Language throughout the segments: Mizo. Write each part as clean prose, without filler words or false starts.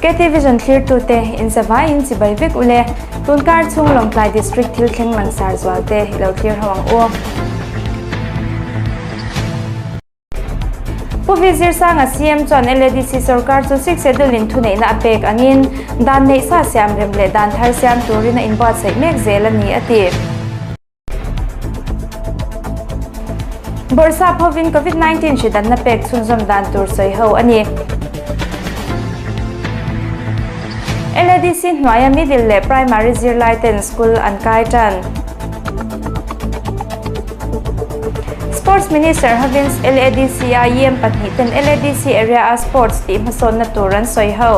KT Vision thlirtute in zavaiin chibai vek ule. Tunkar chhung Lawngtlai District thil thleng langsar zualte i lo thlir ho ang u. Pu V Zirsanga CM chuan LADC sorkar chu Sixth Schedule in thuneihna a pek angin dan neih sa siam rem leh dan thar siam turin a inbuatsaih mek zel a ni a ti. Bawrhsap hovin Covid 19 hri danna pek chhunzawm dan tur sawi ho a ni. LADC hnuaia middle leh primary zirlai ten school an kai tan. Sports Minister hovin LADC a EM pahnih ten LADC area a sports tih hmasawnna tur an sawi ho.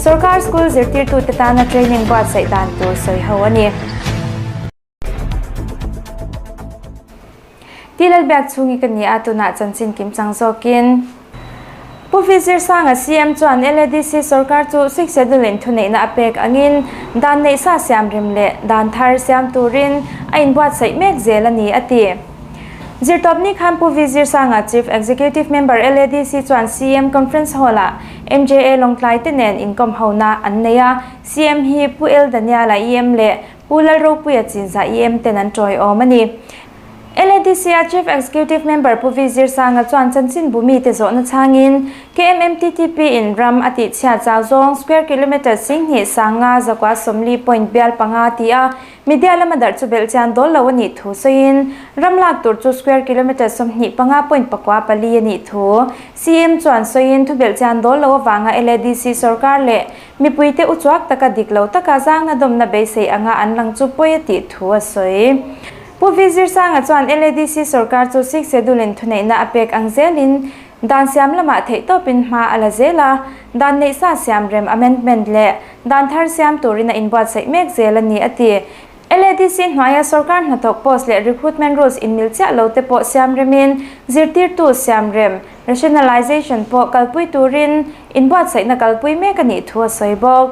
Sorkar school zirtirtute tana training buatsaih dan tur sawi ho a ni. Ti Lalbiak chhungi ka ni a, tunah chanchin kim chang zawkin. Pu Vi Zirsanga CM chuan LADC sorkar chu Sixth Schedule in thuneihna a pek angin dan neihsa siam rem leh dan thar siam turin a inbuatsaih mek zel a ni a ti. Zirtawpni khan Pu Vi Zirsanga Chief Executive Member LADC chuan CM Conference Hall-ah MJA Lawngtlai te nen inkawm hona an nei a, CM hi Pu El Daniela EM leh Pu Lalropuia Chinza EM ten an tawiawm a ni. LADC-a Chief Executive Member Pu Vi Zirsanga chuan chanchinbu mite zawhna chhangin KMMTTP in ram a tihchhiat zau zawng square kilometre 10,000 sanga zakua 40 point bial panga ti a Media lama darh chu belh chian dawl lo a nih thu sawiin, ram lak tur chu square kilometre 25 point pakua pali a nih thu CM chuan sawiin thu belh chian dawl lo avanga LADC sorkar leh mipuite uchuak taka dik lo taka zangna dawmna beisei anga an lang chu pawi a tih thu a sawi. Pu V Zirsanga chuan LADC sorkar chu Sixth Schedule in thuneihna a pek ang zelin dan siam lamah theihtawpin hma a la zel a, dan neihsa siam rem amendment leh Dan thar siam turin a inbuatsaih mek zel a ni, a ti. LADC hnuaia sorkar hnathawk post leh recruitment rules inmil chiah lo te pawh siam remin, zirtirtu siam rem, rationalization, pawh kalpui turin inbuatsaihna kalpui mek a nih thu a sawi bawk.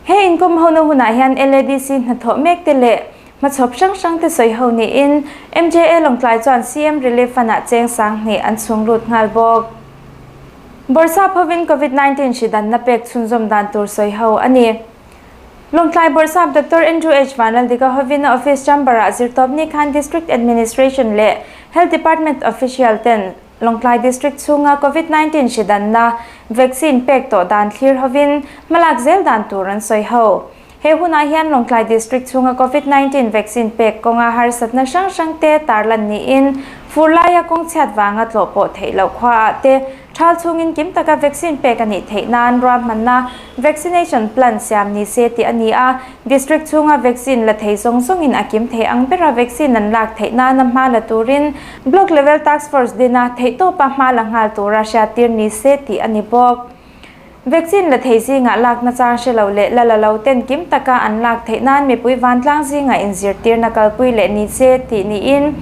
He inkawm hona hunah hian LADC hnathawh mek te leh hmachhawp hrang hrang te sawi ho niin MJA Lawngtlai chuan CM Relief Fund-ah cheng 2000 an chhung lut nghal bawk. Bawrhsap hovin Covid 19 hri danna pek chhunzawm dan tur sawi ho a ni. Lawngtlai Bawrhsap Doctor Andrew H. Vanlaldika hovin a office chamber-ah zirtawpni khan District Administration leh Health Department official ten Lawngtlai District chhunga Covid 19 hri danna vaccine pek tawh dan thlir hovin hmalak zel dan tur an sawi ho. He hunah hian Lawngtlai District chhunga Covid 19 vaccine pek kawnga harsatna hrang hrang te tarlan niin fur laia kawng chhiat vanga tlawh pawh theih loh khuaah te thal chhungin kim taka vaccine pek a nih theih nan ruahmanna vaccination plan siam ni se tih a ni a. District chhunga vaccine la thei zawng zawngin a kim thei ang bera vaccine an lak theih nana hma la turin Block Level Task Force dina theihtawpa hma la nghal tura hriattir ni se tih a ni bawk. Vaccine la thei zingah lakna chang hre lo leh la la lo ten kim taka an lak theih nan mipui vantlang zingah inzirtirna kalpui leh ni se tih niin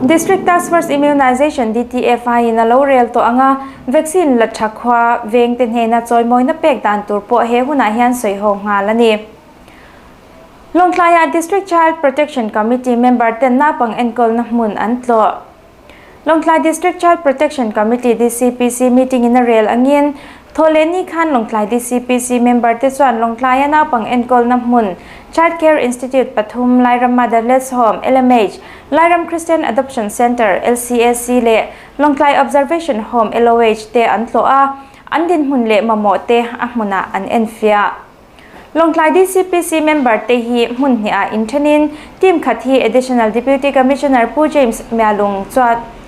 District Task Force Immunization, DTFI, in a lo rel tawh ang a, vaccine la tha khua vengte hnena chawimawina pek dan tur pawh he hunah hian sawi ho nghal a ni. Lawngtlaiah District Child Protection Committee member ten naupang enkawlna hmun an tlawh. Lawngtlai District Child Protection Committee, DCPC, meeting in a rel angin Thawhlehni khan Lawngtlai DCPC member te chuan Lawngtlaia naupang enkawlna hmun Child Care Institute pathum, Lairam Motherless Home, LMH, Lairam Christian Adoption Centre, LCAC, leh Lawngtlai Observation Home, LOH, te an tlawh a, an dinhmun leh mamawh te a hmunah an enfiah. Lawngtlai DCPC member te hi hmun hnihah inthenin team khat hi Additional Deputy Commissioner Pu James Mialung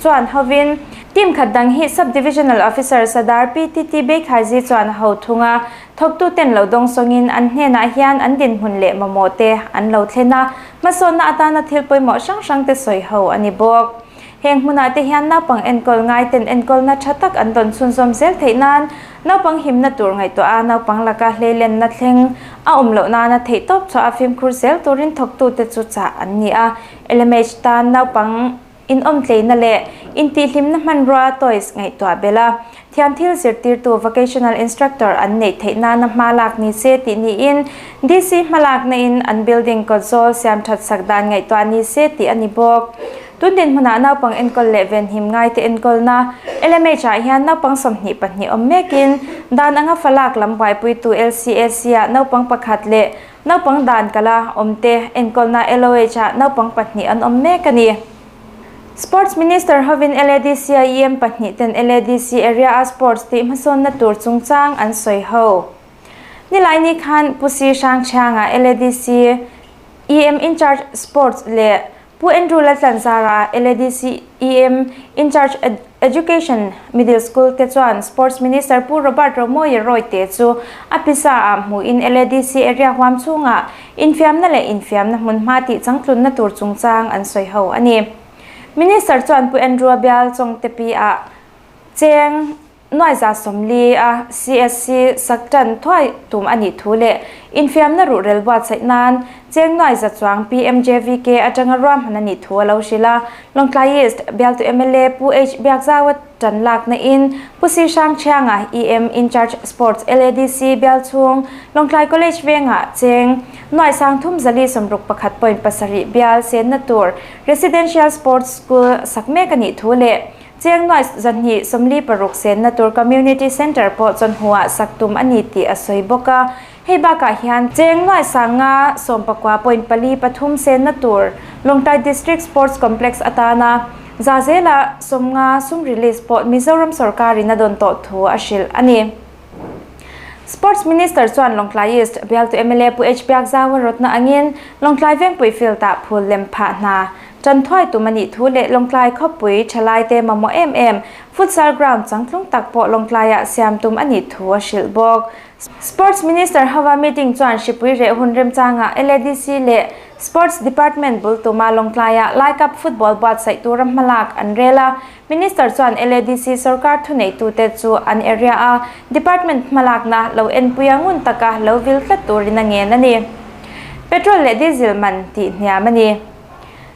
chuan hovin team khat dang hi Sub-Divisional Officer Sadar PTT Beikhazi chuan a ho thung a, thawktu ten lo dawng sawngin an hnenah hian an dinhmun leh mamawh te an lo thlen a, hmasawnna atana thil pawimawh hrang hrang te sawi ho a ni bawk. Heng hmunah te hian naupang enkawl ngai ten enkawlna tha tak an dawn chhunzawm zel theih nan naupang himna tur ngaihtuah a, naupang laka hleilenna thleng a awm loh nana theihtawp chhuah a fimkhur zel turin thawktute chu chah an ni a. LMH tan naupang inawmtleina leh intihhlimna hmanrua, toys, ngaihtuah belh a, thiamthil zirtirtu, vocational instructor, an neih theih nana hma lak ni se tih niin DC hmalakna in an building kawtzawl siamthat sak dan ngaihtuah ni se tih a ni bawk. Tun dinhmunah naupang enkawl leh venhim ngaite enkawlna LMH-ah hian naupang 22 awm mekin dan anga falak lam buaipuitu LCAC-ah naupang pakhat leh naupang dan kala awmte enkawlna LOH-ah naupang pahnih an awm mek a ni. Sports Minister hovin LADC a EM pahnih ten LADC area-a sports tih hmasawnna tur chungchang an sawi ho. Nilaini khan Pu Si Hrangchhianga LADC EM in-charge Sports leh Pu Andrew Laltlanzara LADC EM in-charge Education Middle School te chuan Sports Minister Pu Robert Romawia Royte chu a pisa ah hmuhin LADC area huam chhungah infiamna leh infiamna hmunhma tih changtlunna tur chungchang an sawi ho a ni. Minister chuan Pu Andrew a bial Chawngtepi ah cheng Nuai 40 a CSC sak tan thuai tum a nih thu leh infiamna ruhrel buatsaih nan cheng 100 chuang PMJVK atanga ruahman a nih thu a lo hrilh a. Lawngtlai East bialtu MLA Pu H Biakzaua tan lakna in Pu Si Hrangchhianga EM in-charge Sports LADC bial chhung Lawngtlai College vengah cheng 3,461.7 bial senna tur Residential Sports School sak mek a nih thu leh cheng 246 senna tur Community Center pawh chawnhua sak tum a ni tih a sawi bawk a. Hei bakah hian cheng 9,914.43 senna tur Lawngtlai District Sports Complex atana zazela 50 sum release pawh Mizoram sarkarin a dawn tawh thu a hrilh a ni. Sports Minister chuan Lawngtlai East bialtu MLA Pu H Biakzaua rawtna angin Lawngtlai Vengpui field ah phul lem phah hna tan thuai tum a nih thu leh Lawngtlai khawpui thalai te mamawh em em futsal ground changtlung tak pawh Lawngtlaiah siam tum a nih thu a hrilh bawk. Sports Minister hawa meeting chuan hripui reh hun remchanga LADC leh Sports Department bul tuma Lawngtlaiah Lai Cup football buatsaih tura hmalak an rel a. Minister chuan LADC sarkar thuneitute chu an area a department hmalakna lo enpuia ngun taka lo vil tlat turin a ngen a ni. Petrol leh diesel man tih hniam a ni.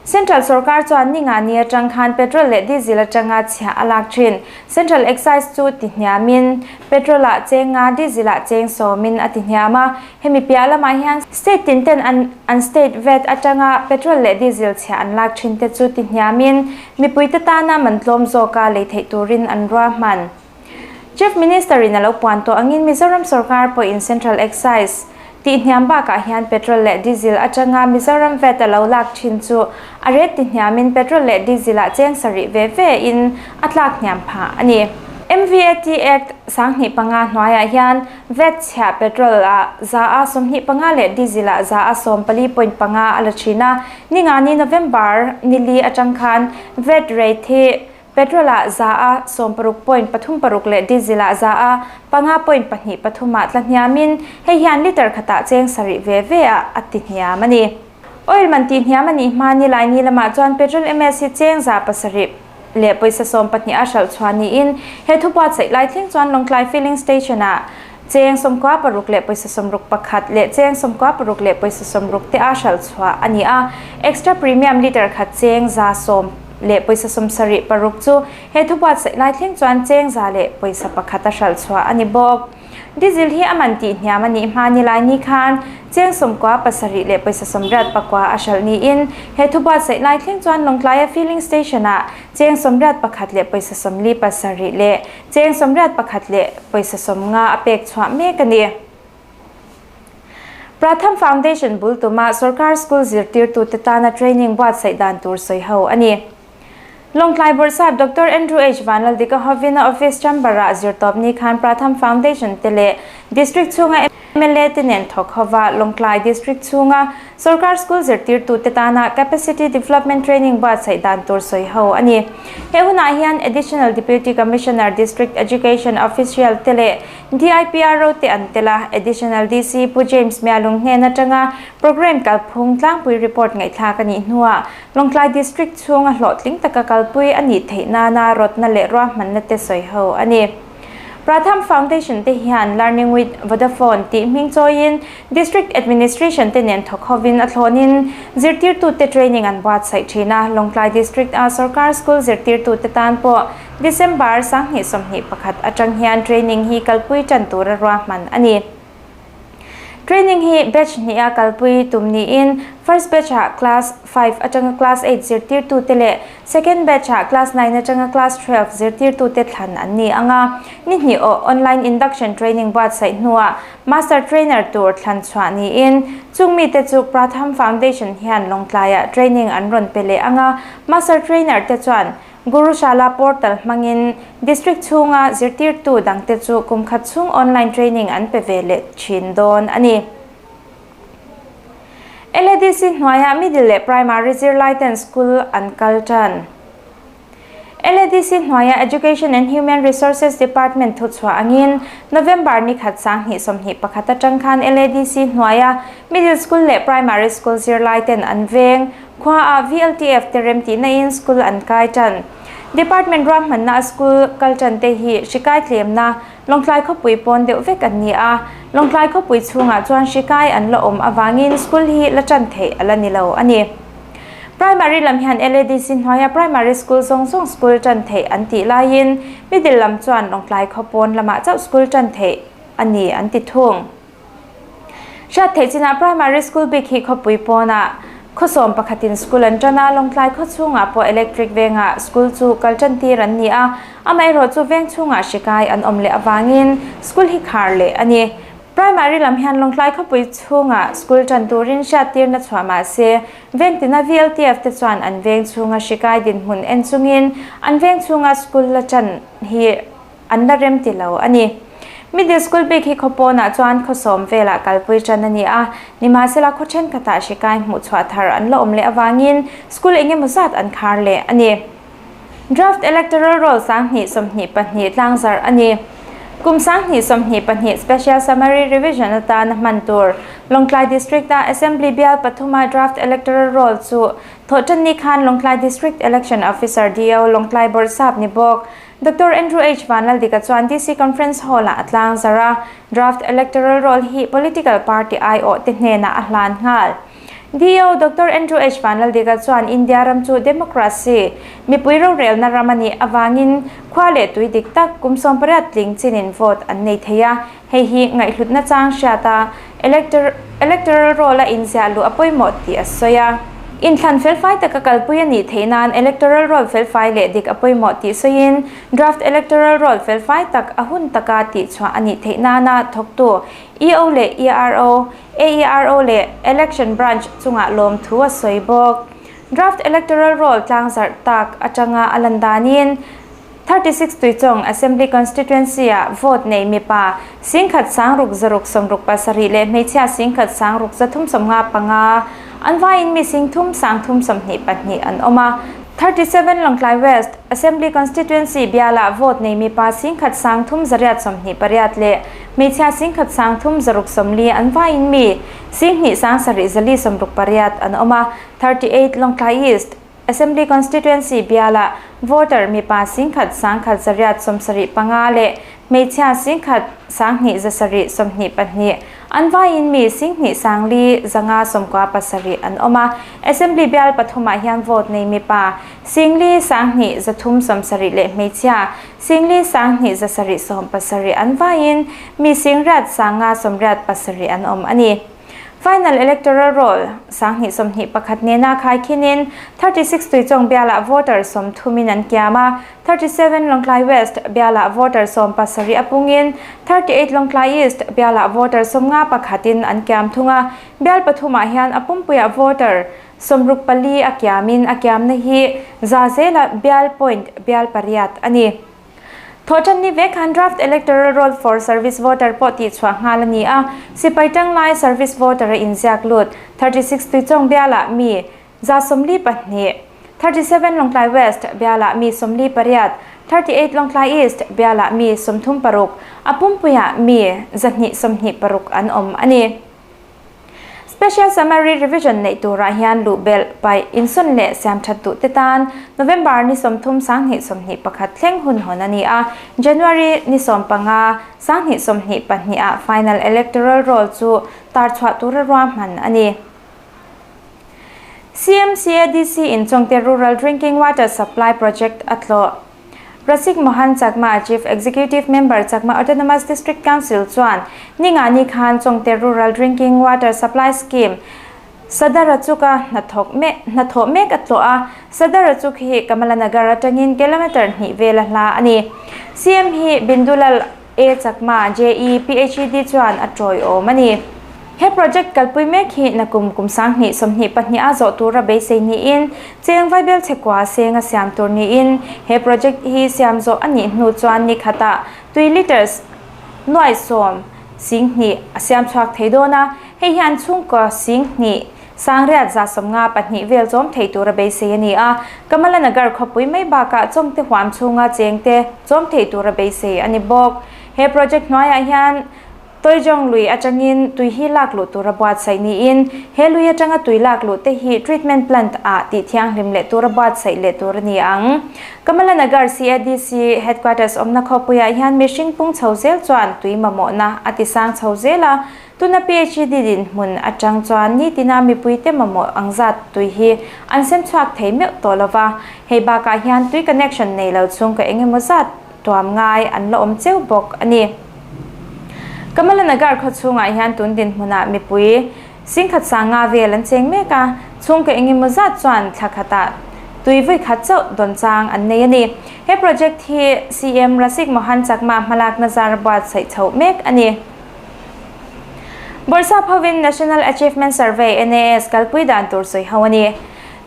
Central sarkar chuan ninga ni atang khan petrol leh diesel atanga chhia a lak thin. Central Excise chu ti hniamin petrol ah chenga diesel ah cheng sawmin a ti hniam a. Hemi piah lamah hian state tin ten an an state VAT atanga petrol leh diesel chhia an lak thin te chu ti hniamin mipui te tana man tlawm zawka lei theih turin an ruahman. Chief Minister in a lo puan tawh angin Mizoram sarkar pawhin Central Excise tih hniam bakah hian petrol leh diesel atanga Mizoram VAT a lo lak thin chu a rate ti hniamin petrol leh diesel ah cheng sarih ve ve in a tlak hniam phah a ni. MVAT Act 2005 hnuaiah hian VAT chhia petrol ah 125 leh diesel ah 14.5 a la thin a. Ninga ni November nili atang khan VAT rate hi petrol ah 16.36 leh diesel ah 5.23 ah tla hniamin hei hian liter khata cheng sarih ve ve ah a ti hniam a ni. Oil man ti hniam a nih hma ni lai ni lamah chuan petrol MS hi cheng 700 leh pawisa 12 a hral chhuah niin he thubuatsaih lai thleng chuan Lawngtlai filling station ah cheng 96 leh pawisa 61 leh cheng 96 leh pawisa 60 te a hral chhuah a ni a. Extra premium liter khat cheng 110 leh pawisa 76 chu he thubuatsaih lai thleng chuan cheng 100 leh pawisa 1 a hral chhuah a ni bawk. Diesel hi a man tih hniam a nih hma ni lai ni khan cheng 97 leh pawisa 89 a hral niin he thubuatsaih lai thleng chuan Lawngtlai a filling station ah cheng 81 leh pawisa 47 leh cheng 81 leh pawisa 50 a pek chhuah mek a ni. Pratham Foundation bul tuma sarkar school zirtirtu te tana training buatsaih dan tur sawi ho a ni. Lawngtlai Bawrhsap Dr. Andrew H. Vanlaldika hovina office chamber ah zirtawp ni khan Pratham Foundation te leh District chhunga MLA te nen thawk hova Lawngtlai District chhunga sarkar school zirtirtu te tana capacity development training buatsaih dan tur sawi ho a ni. He hunah hian Additional Deputy Commissioner District Education Official te leh DIPRO te an tela Additional DC Pu James Mialung hnen atanga program kalphung tlangpui report ngaihthlak a nih hnuah Lawngtlai District chhunga hlawhtling taka kalpui a nih theih nana rawtna leh ruahmanna te sawi ho a ni. Pratham Foundation te hian Learning with Vodafone tih hming chawiin District Administration te nen thawk hovin a thlawnin zirtirtu te training an buatsaih thin a. Lawngtlai District a sarkar school zirtirtu te tan pawh December 2021 atang hian training hi kalpui tan tura ruahman a ni. Training hi batch hniha kalpui tum niin first batch-ah class five atanga class eight zirtirtute leh second batch-ah class nine atanga class 12 zirtirtute thlan an ni ang a. Ni hnih awh online induction training buatsaih hnuah master trainer tur thlan chhuah niin chung mite chu Pratham Foundation hian Lawngtlaiah training an rawn pe leh ang a. Master trainer te chuan Gurushala portal hmangin district chhunga zirtirtu dangte chu kum khat chhung online training an pe ve leh thin dawn a ni. LADC hnuaiah middle leh primary zirlaiten school an kal tan. LADC hnuaia Education and Human Resources Department thuchhuah angin November ni khat 2021 atang khan LADC hnuaia middle school leh primary school zirlaiten an veng khuaah VLTF te remtihna in school an kai tan. Department ruahmanna a school kal tan te hi hri kai tlemna Lawngtlai khawpui pawn deuh vek an ni a, Lawngtlai khawpui chhungah chuan hri kai an la awm avangin school hi la tan theih a la ni lo a ni. Primary lam hian LADC hnuaia primary school zawng zawng school tan theih an tih laiin middle lam chuan Lawngtlai khaw pawn lamah chauh school tan theih a ni an ti thung. Hriat theih chinah primary school bik hi khawpui pawnah khawsawm pakhatin school an tan a, Lawngtlai khaw chhungah pawh electric vengah school chu kal tan tir an ni a, amaherawh chu veng chhungah hri kai an awm leh avangin school hi khar leh a ni. Primary lam hian Lawngtlai khawpui chhungah school tan turin hriattirna chhuah mah se, vengtina VLTF te chuan an veng chhunga hri kai dinhmun en chungin an veng chhunga school la tan hi an la rem ti lo a ni. Middle school bik hi khawpawnah chuan khawsawm velah kalpui tan a ni a, nimahsela khaw thenkhatah hri kai hmuh chhuah thar an la awm leh avangin school eng emaw zat an khar leh a ni. Draft Electoral Roll 2022 tlangzarh a ni. Kum 2022 Special Summary Revision atana hman tur Lawngtlai District-a Assembly bial pathuma Draft Electoral Roll chu Thawhtanni khan Lawngtlai District Election Officer, DO, Lawngtlai Bawrhsap ni bawk Doctor Andrew H. Vanlaldika chuan DC Conference Hall-ah a tlangzarh a, Draft Electoral Roll hi political party aiawh te hnenah a hlan nghal. DO Doctor Andrew H. Vanlaldika chuan India ram chu democracy, mipui rorelna ram a nih avangin khua leh tui dik tak kum 18 tling chinin vote an nei thei a, hei hi ngaihhlutna chang hriat a, electoral roll a inziah luh a pawimawh tih a sawi a. Inthlan felfai taka kalpui a nih theih nan electoral roll felfai leh dik a pawimawh tih sawiin draft electoral roll felfai tak a hun taka tihchhuah a nih theih nana thawktu EO leh ERO, AERO leh Election Branch chungah lawmthu a sawi bawk. Draft Electoral Roll tlangzarh tak atanga a lan danin 36 Tuichawng Assembly Constituency-ah vote nei mipa 16,667 leh hmeichhia 16,335 an vaiin mi 3,322 an awm a. 37 Lawngtlai West Assembly Constituency bialah vote nei mipa 13,828 leh Hmeichhia 13,360 an vaiin mi 27,468 an awm a, 38 Lawngtlai East Assembly Constituency bialah voter mipa 11,175 leh hmeichhia 11,272 an vaiin mi 24,597 an awm a, Assembly bial pathumah hian vote nei mipa 4,237 leh hmeichhia 4,277 an vaiin mi 8,587 an awm a ni. Final Electoral Roll 2021 nena khaikhinin 36 Tuichawng bialah voter 30 in an kiam a, 37 Lawngtlai West bialah voter 17 a pungin 38 Lawngtlai East bialah voter 51 in an kiam thung a, bial pathumah hian a pumpuiah voter 64 a kiamin a kiamna hi za zela bial point bial pariat a ni. Thawhtanni vek khan Draft Electoral Roll for Service Voter pawh tihchhuah nghal a ni a, sipai tanglai service voter a inziak lut 36 Tuichawng bialah mi 42, 37 Lawngtlai West bialah mi 48, 38 Lawngtlai East bialah mi 36, a pumpuiah mi 226 an awm a ni. Special Summary Revision neih turah hian luh belh, paih, insawn leh siam that duh te tan November ni 30 2021 thleng hun hawn a ni a, January ni 15 2022 ah Final Electoral Roll chu tar chhuah tura ruahman a ni. CMCADC in Chawngte Rural Drinking Water Supply Project a tlawh. Rasik Mohan Chakma, Chief Executive Member, Chakma Autonomous District Council chuan Ningani khan Chawngte Rural Drinking Water Supply Scheme, Sadarachuka hnathawk mek hnathawh mek a tlawh a, Sadarachuk hi Kamalanagar atangin kilometre hnih vel a hla a ni. CM hi Bindulal A Chakma, JE, PHED chuan a tawiawm a ni. He project kalpui mek hi nakum kum 2022 a zawh tura beisei niin cheng vaibel chhekua seng a siam tur niin he project hi siam zawh a nih hnu chuan ni khatah tui litres nuai sawm 2000 a siam chhuak thei dawn a, hei hian chhungkaw 2000 852 vel chawm thei tura beisei a ni a, Kamalanagar khawpui mai bakah chawngte huam chhunga chengte chawm thei tura beisei a ni bawk. He project hnuaiah hian Toijong lui atangin tui hi lak luh tura buatsaih niin, he lui atanga tui lak luh te hi treatment plant ah tih thianghlim leh tura buatsaih leh tur a ni ang. Kamalanagar CADC headquarters awmna khawpuiah hian mihring pung chho zel chuan tui mamawhna a ti sang chho zel a, tuna PHED dinhmun atang chuan nitina mipuite mamawh ang zat tui hi an sem chhuak thei meuh tawh lova, hei bakah hian tui connection nei lo chhungkaw eng emaw zat tuam ngai an la awm cheu bawk a ni. Kamalanagar khaw chhungah hian tun dinhmunah mipui 10,500 vel an cheng mek a, chhungkaw eng emaw zat chuan thla khatah tui vawi khat chauh dawn chang an nei a ni. He project hi CM Rasik Mohan Chakma hmalakna zar buatsaih chhoh mek a ni. Bawrhsap hovin National Achievement Survey, NAS, kalpui dan tur sawi ho a ni.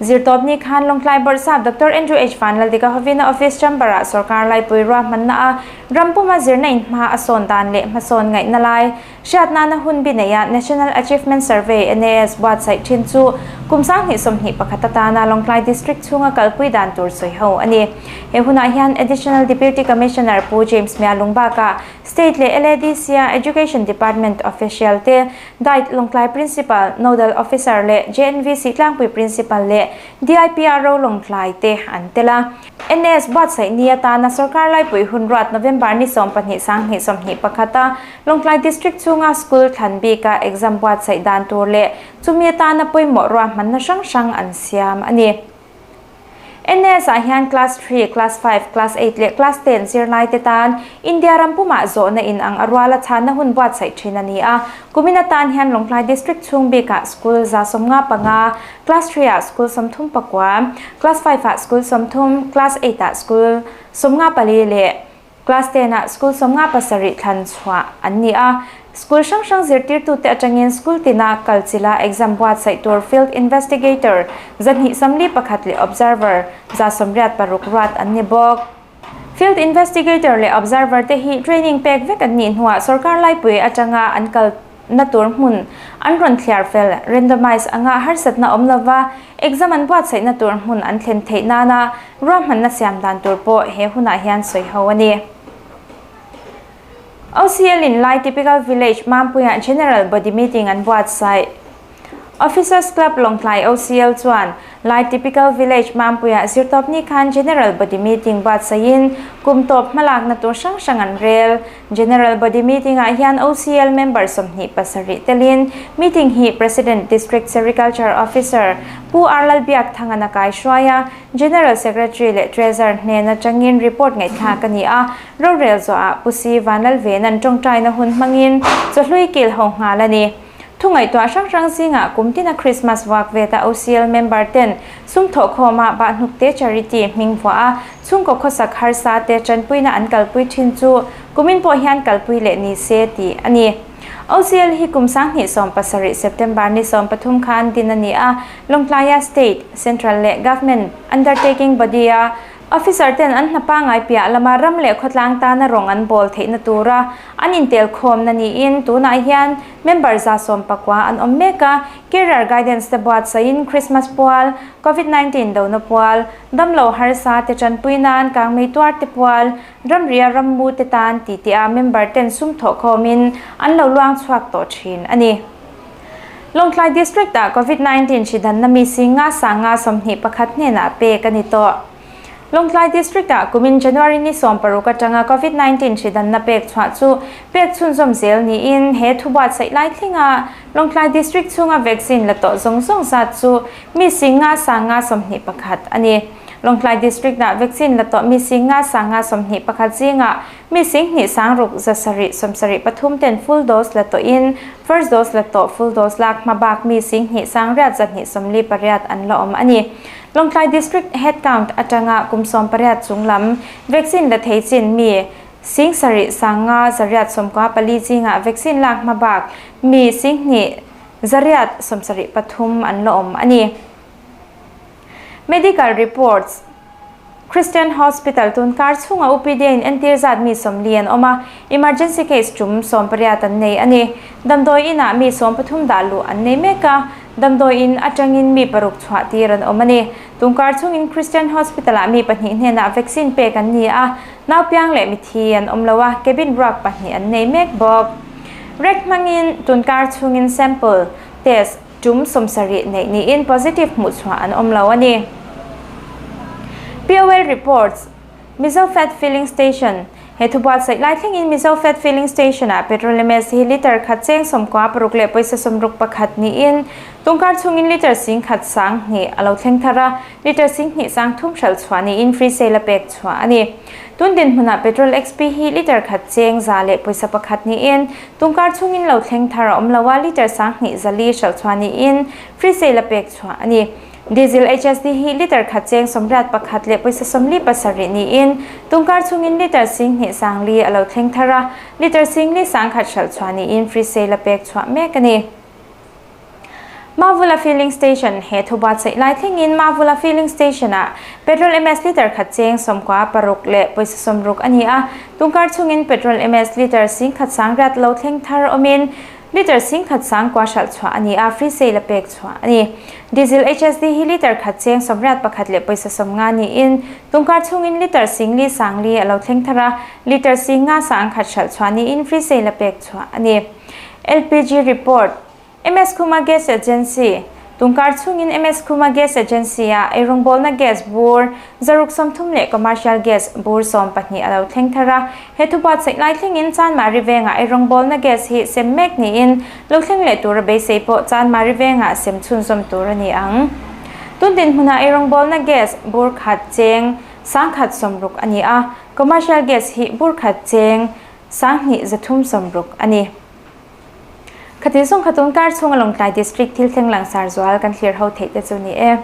Zirtawpni khan Lawngtlai Bawrhsap Doctor Andrew H. Vanlaldika hovin a office chamber-ah sorkar laipui ruahmanna a rampuma zirna in hma a sawn dan leh hmasawn ngaihna lai hriatnana hun bi neia National Achievement Survey, NAS, buatsaih thin chu kum 2021 atana Lawngtlai District chhunga kalpui dan tur sawi ho a ni. He hunah hian Additional Deputy Commissioner Pu James Mialung bakah State leh LADC-a Education Department official te, Diet Lawngtlai Principal, Nodal Officer leh JNVC tlangpui Principal leh DIPRO Lawngtlai te an tel a. NS buatsaih ni atana sorkar laipui hun ruat November ni 12 2021 a Lawngtlai District chhunga school thlan bika exam buatsaih dan tur leh chumi atana pawimawh ruahmanna hrang hrang an siam a ni. NS ah hian Class 3, Class 5, Class 8 leh Class 10 zirlai te tan India ram pumah zawhna in ang a ruala chhanna hun buatsaih thin a ni a. Kumin atan hian Lawngtlai District chhung bikah School 155, Class 3 ah School 39, Class 5 ah School 30, Class 8 ah School 54 leh Class 10 ah School 57 thlan chhuah an ni a. School hrang hrang zirtirtute atangin school tina kal chila exam buatsaih tur field investigator 241 leh observer 186 ruat an ni bawk. Field investigator leh observer te hi training pek vek an nih hnuah sorkar laipui atanga an kal na tur hmun an rawn thliar fel, randomize, anga harsatna awm lova exam an buatsaihna tur hmun an thlen theih nana ruahmanna siam dan tur pawh he hunah hian sawi ho a ni. OCL in Lai Typical Village Mampuiah General Body Meeting an buatsaih. Officers Club Lawngtlai OCL chuan Lai Typical Village Mampuiah zirtawpni khan General Body Meeting buatsaihin kum tawp hmalakna tur hrang hrang an rel. General Body Meeting-ah hian OCL member 27 telin meeting hi President District Sericulture Officer Pu R Lalbiak Thangana kaihruaia General Secretary leh Treasurer hnen atangin report ngaihthlak a ni a, rorel zawhah Pu C Vanlalvena'n tawngtaina hun hmangin chawhlui kil ho nghal a ni. Thu ngaihtuah hrang hrang zingah kum tina Christmas vuak veta OCL member ten sum thawhkhawma Bahnukte Charity hming vuah a, chhungkaw khawsak harsa te tanpuina an kalpui thin chu kumin pawh hian kalpui leh ni se tih a ni. OCL hi kum 2017 September ni 13 khan din a ni a, Lawngtlaia State, Central leh Government Undertaking Body a Officer ten an hna pangai piah lama ram leh khawtlang tana rawng an bawl theihna tura an intel khawmna niin tunah hian member 119 an awm mek a, Career Guidance te buatsaihin Christmas pual, Covid 19 dona pual, damlo harsa te tanpui nan kangmei tuar te pual, ramria rammu te tan ti tia member ten sum thawh khawmin an lo luang chhuak tawh thin a ni. Lawngtlai District ah Covid 19 hri danna mi 5,521 hnenah pek a ni tawh. Lawngtlai District ah kumin January ni 16 atanga Covid 19 hri danna pek chhuah chu pek chhunzawm zel niin he thu buatsaih lai thlenga Lawngtlai District chhunga vaccine la tawh zawng zawng zat chu mi 5,521 a ni. Lawngtlai District-ah vaccine la tawh mi 50 50 21 zingah mi 2 6 7 73 ten full dose la tawhin first dose la tawh full dose lak hmabak mi 2 8 2 48 an la awm a ni. Lawngtlai District head count atanga kum 18 chunglam vaccine la thei chin mi 7 5 894 zingah vaccine lak hmabak mi 2 873 an la awm a ni. Medical reports, Christian Hospital tunkar chhunga OPD in entir zat mi 40 an awm a, emergency case tum 18 an nei a ni. Damdawi inah mi 13 dah luh an nei mek a, damdawi in atangin mi 6 chhuah tir an awm a ni. Tunkar chhungin Christian Hospital-ah mi 2 hnenah vaccine pek an ni a, naupiang leh mithi an awm lo a, cabin ruak 2 an nei mek bawk. Rek hmangin tunkar chhungin sample test tum 70 nei niin positive hmuh chhuah an awm lo a ni. POL reports, Mizo Fat Filling Station, He thubuatsaih lai thlengin Mizo Fat Filling Station-ah petrol MS hi litre khat cheng 96 leh pawisa 61 niin tungkar chhungin litre 10,000 2 a lo thleng thar a, litre 2 3 hralh chhuah niin free sale a pek chhuah a ni. Tun dinhmunah petrol XP hi litre khat cheng 100 leh pawisa 1 niin tungkar chhungin lo thleng thar a awm lo a, litre 2 4 hralh chhuah niin free sale a pek chhuah a ni. Diesel HSD hi litre khat cheng 81 leh pawisa 47 niin tungkar chhungin litre 2 4 a lo thleng thar a, litre 4 1 hralh chhuah niin free sale a pek chhuah mek a ni. Mavula Filling Station, He thubuatsaih lai thlengin Mavula Filling Station-ah petrol MS litre khat cheng 96 leh pawisa 60 a ni a, tungkar chhungin petrol MS litre 10,000 8 lo thleng thar awmin litre 10,000 9 hralh chhuah a ni a, free sale a pek chhuah a ni. Diesel HSD hi litre khat cheng 81 leh pawisa 50 niin tungkar chhungin litre 4 4 a lo thleng thar a, litre 5 1 hralh chhuah niin free sale a pek chhuah a ni. LPG report, MS Khuma Gas Agency, Tungkar chhungin MS Khuma Gas Agency-ah eirawngbawlna gas bur 630 leh commercial gas bur 12 a lo thleng thar a. He thubuatsaih lai thlengin Chanmari vengah eirawngbawlna gas hi sem mek niin lo thleng leh tura beisei pawh Chanmari vengah sem chhunzawm tur a ni ang. Tun dinhmunah eirawngbawlna gas bur khat cheng 160 a ni a, commercial gas hi bur khat cheng 2360 a ni. Khati zawng kha tun kar chhunga Lawngtlai District thil thleng langsar zual kan thlir ho theih te chu ni e.